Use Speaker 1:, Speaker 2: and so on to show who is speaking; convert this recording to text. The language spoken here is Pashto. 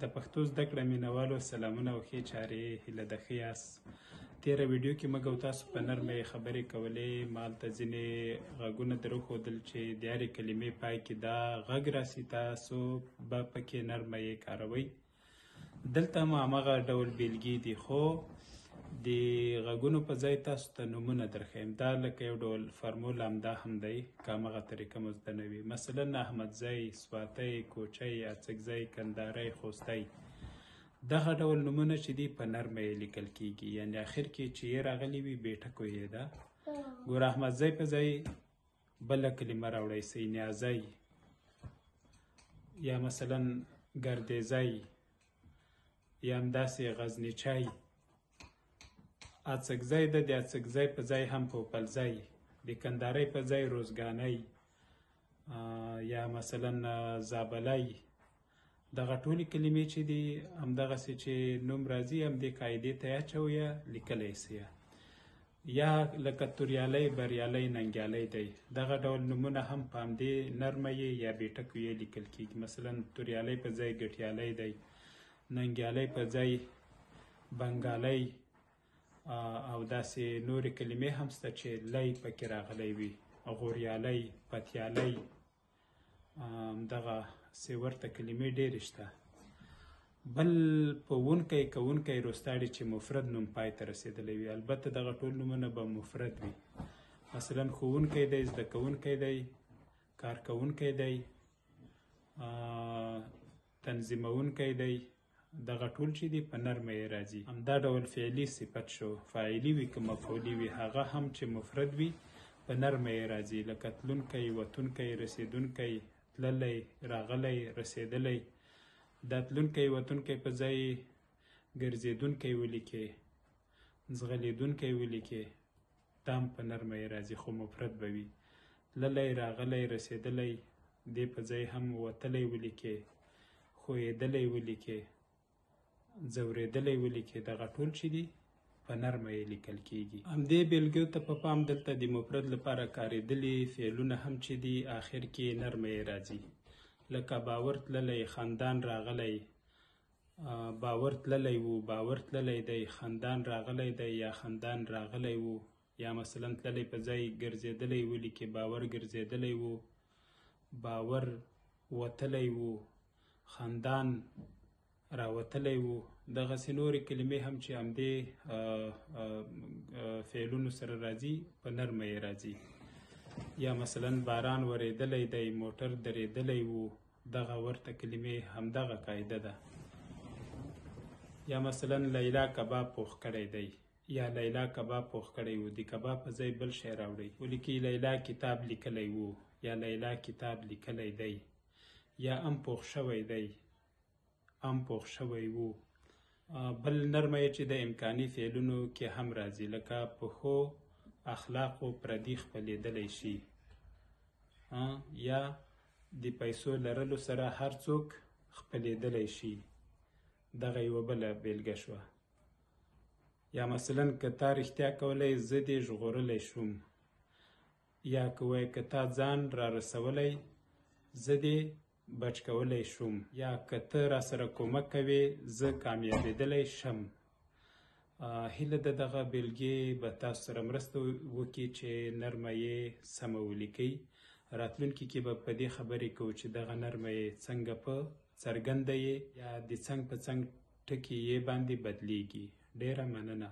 Speaker 1: د پښتو زده کړه مینوالو سلامونه او ښې چارې، هیله ده ښه یاست. تېره ویډیو کې موږ او تاسو په نرمه خبرې کولې. ما هلته ځینې غږونه در وښودل چې د هرې کلمې پای کې دا غږ راسي، تاسو به پکې نرمه یې کاروئ. دلته هم هماغه ډول بېلګې دي، خو د غږونو په ځای تاسو ته نومونه درښیم. دا لکه یو ډول فرمول همدا هم دی، که هماغه طریقه مو زده نه وي. مثلا احمدزی، سواتی، کوچی، اڅکزی، کندهاری، خوستی، دغه ډول نومونه چې دي په نرمه یې لیکل کیږي، یعنې اخر کې چې یې راغلي وي بې ټکو یې ده. ګوره، احمدزی په ځای بله کلمه راوړی سئ، نیازی، یا مثلا ګردیزی، یا همداسې غزنیچی. اڅکزی ده، د اڅکزی په ځای هم پوپلزی، د کندهارۍ په ځای روزګانی، یا مثلا زابلی. دغه ټولې کلمې چې دي همدغسې چې نوم راځي همدې قاعدې ته یې اچوئ، لیکلی سئ. یا لکه توریالی، بریالی، ننګیالی دی، دغه ډول نومونه هم په همدې نرمه یې یا بې ټکو یې لیکل کیږي. مثلا توریالی په ځای ګټیالی دی، ننګیالی په ځای بنګالی، او داسې نورې کلمې هم شته چې لی پکې راغلی وي، غوریالی، پتیالی، دغسې ورته کلمې ډېرې شته. بل په وونکی، کوونکی، روستاړي چې مفرد نوم پای ته رسېدلی وي، البته دغه ټول نومونه به مفرد وي. مثلا ښوونکی دی، زده کوونکی دی، کارکوونکی دی، تنظیموونکی دی، دغه ټول چې دي په نرمه یې راځي. همدا ډول فعلي صفت شو، فاعلي وي که مفعولي وي، هغه هم چې مفرد وي په نرمه یې راځي، لکه تلونکی، وتونکی، رسېدونکی، تللی، راغلی، رسېدلی. دا تلونکی، وتونکی په ځای ګرځېدونکی ولیکې، ځغلېدونکی ولیکې، دا هم په نرمه یې راځي، خو مفرد به وي. تللی، راغلی، رسېدلی، دې په ځای هم وتلی ولیکې، ښویېدلی ولیکې، ځورېدلی ولیکې، دغه ټول چې دي په نرمه یې لیکل کیږي. همدې بېلګو ته په پام دلته د مفرد لپاره کارېدلي فعلونه هم چې دي آخر کې نرمه یې راځي، لکه باور تللی، خندان راغلی، باور تللی وو، باور تللی دی، خندان راغلی دی، یا خندان راغلی وو. یا مثلا تللی په ځای ګرځېدلی ولیکې، باور ګرځېدلی وو، باور وتلی وو، خندان راوتلی وو. دغسې نورې کلمې هم چې همدې فعلونو سره راځي په نرمه یې راځي. یا مثلا باران ورېدلی دی، موټر درېدلی وو، دغه ورته کلمې همدغه قاعده ده. یا مثلا لیلا کباب پوخ کړی دی، یا لیلا کباب پوخ کړی وو، د کباب په ځای بل شی راوړئ، ولیکئ لیلا کتاب لیکلی وو، یا لیلا کتاب لیکلی دی، یا ام پوخ شوی دی، ام پوخ شوی وو. بل نرمه یې چې د امکاني فعلونو کې هم راځي، لکه په ښو اخلاقو پردي خپلېدلی شي، یا د پیسو لرلو سره هر څوک خپلېدلی شي. دغه یوه بله بېلګه شوه. یا مثلا که تا رښتیا کولی زه دې ژغورلی شوم، یا که وایې که تا ځان را رسولی زه دې بچ کولی شوم، یا که ته راسره کومک کوې زه کامیابېدلی شم. هیله ده دغه بېلګې به تاسو سره مرسته وکړي چې نرمه یې سمه ولیکئ. راتلونکي کې به په دې خبرې کوو چې دغه نرمه یې څنګه په څرګنده یې یا د څنګ په څنګ ټکي یې باندې بدلیږي. ډېره مننه.